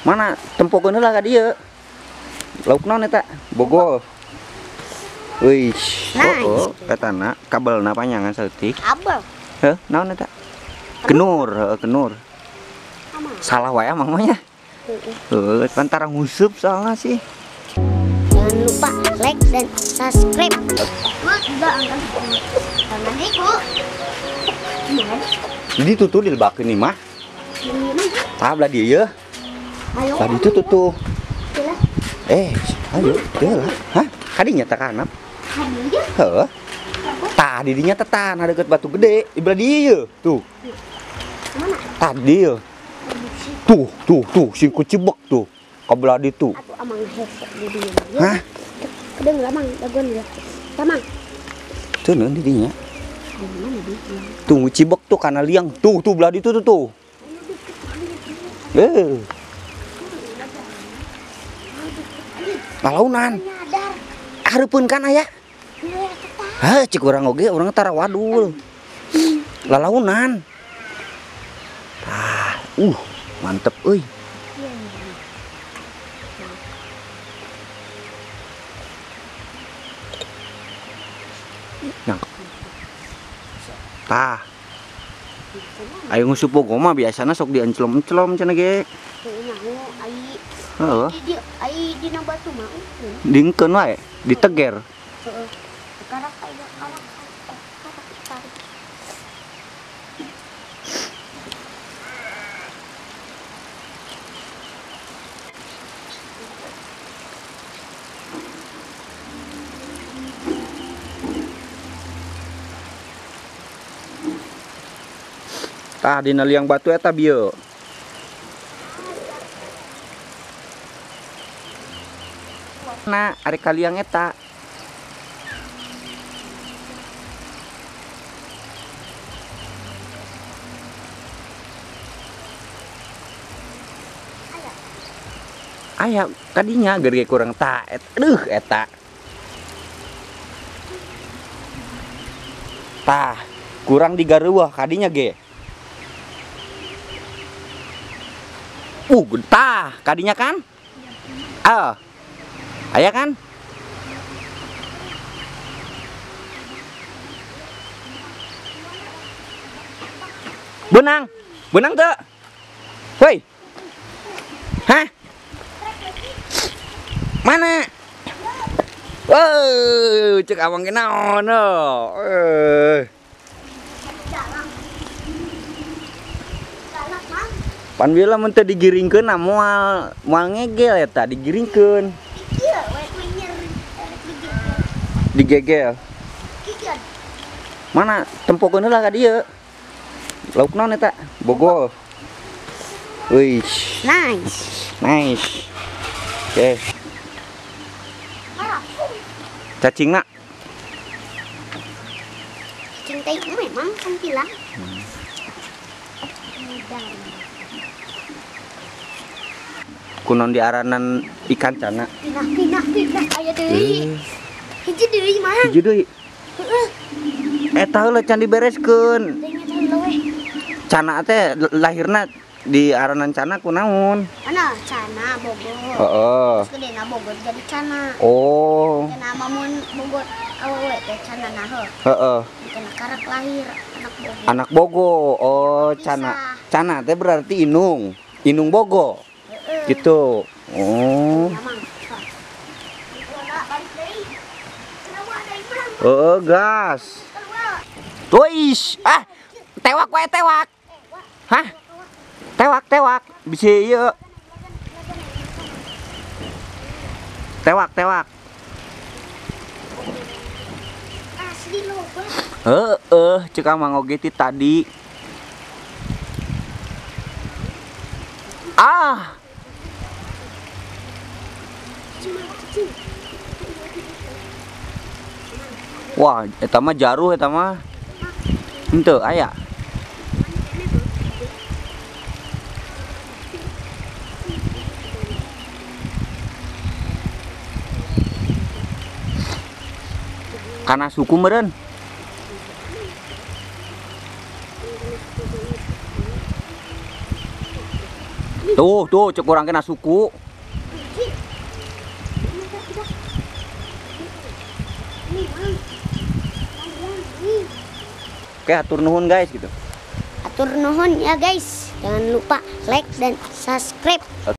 Mana tempokeun heula ka dieu. Lauk naon eta? Bogol. Wih, Nice. oh, etana kabelna panjangan saeutik. Kabel. Heuh, naon eta? Kenur, heuh, kenur. Salah wae amang mah nya. Heuh, pan tara nguseup soalna sih. Jangan lupa like dan subscribe. Jadi tuh dilebakeun nih mah. Tah belah dieu ye. Belah ditu tuh tuh. Ayo, teu lah. Hah? Kadinya teh kana. Heuh. Tah di dinya teh tanah deukeut batu gede, di belah dieu ye. Tuh. Mana? Tah di dieu. Tuh, tuh, tuh, sing kucibek tuh. Ka belah ditu. Atuh amang hese di dieu. Hah? Kedeung lah mang, dagoan ya. Tamang. Tuh neun di dinya. Tuh ngucibek tuh kana liang. Tuh, tuh belah ditu tuh tuh. Lalaunan. Hareupeun kan aya? Hah, cik urang oge urang tara wadul. Lalaunan. Tah, mantep euy. Nah. Tah. Ayo ngusup bogo mah biasana sok diencelom-encelom cenah ge. Heeh. Ai dina batu mah. Dingkeun wae, diteger. Heeh. Karak aya karak tarik. Tah dina liang batu eta bieu. Nah, ari ka liang eta. Aya kadinya gede kurang ta et, aduh eta. Tah, kurang digareuwah kadinya ge. Tah, kadinya kan? Ah. Aya kan? Benang. Benang teu? Woi. Hah? Mana? Woi, cek awang ge naon heuh. Pan bila mun teu digiringkeun na moal moal ngegel eta digiringkeun. Digegel. Mana tempokeun heula ka dieu. Lauk naon eta? Bogol. Wih. Nice. Nice. Oke. Cacingna. Cacing tai memang kan pila. Kunon diaranan ikan cana. Pindah pindah pindah aya deui. Hiji deui mah. Hiji deui. Heeh. Eta heula can dibereskeun. Cana teh lahirna di aranan cana kunaon? Ana cana Bogor. Heeh. Terus gedena Bogor jadi cana. Oh. Cana mamun Bogor awewe teh cana na heuh. Heeh. Cana karak lahir anak Bogo. Anak Bogo. Oh, cana. Cana teh berarti inung. Inung Bogo. Gitu. Oh. Oh, gas. Tuis. Ah, tewak wae tewak. Hah? Tewak, tewak. Bisa ieu. Tewak, tewak. Asli loba. Heeh, cek amang oge ti tadi. Ah. Wah, eta mah jaruh eta mah. Henteu aya. Kana suku meureun. Tuh, tuh cek urang kena suku. Oke, atur nuhun guys gitu. Atur nuhun ya guys. Jangan lupa like dan subscribe.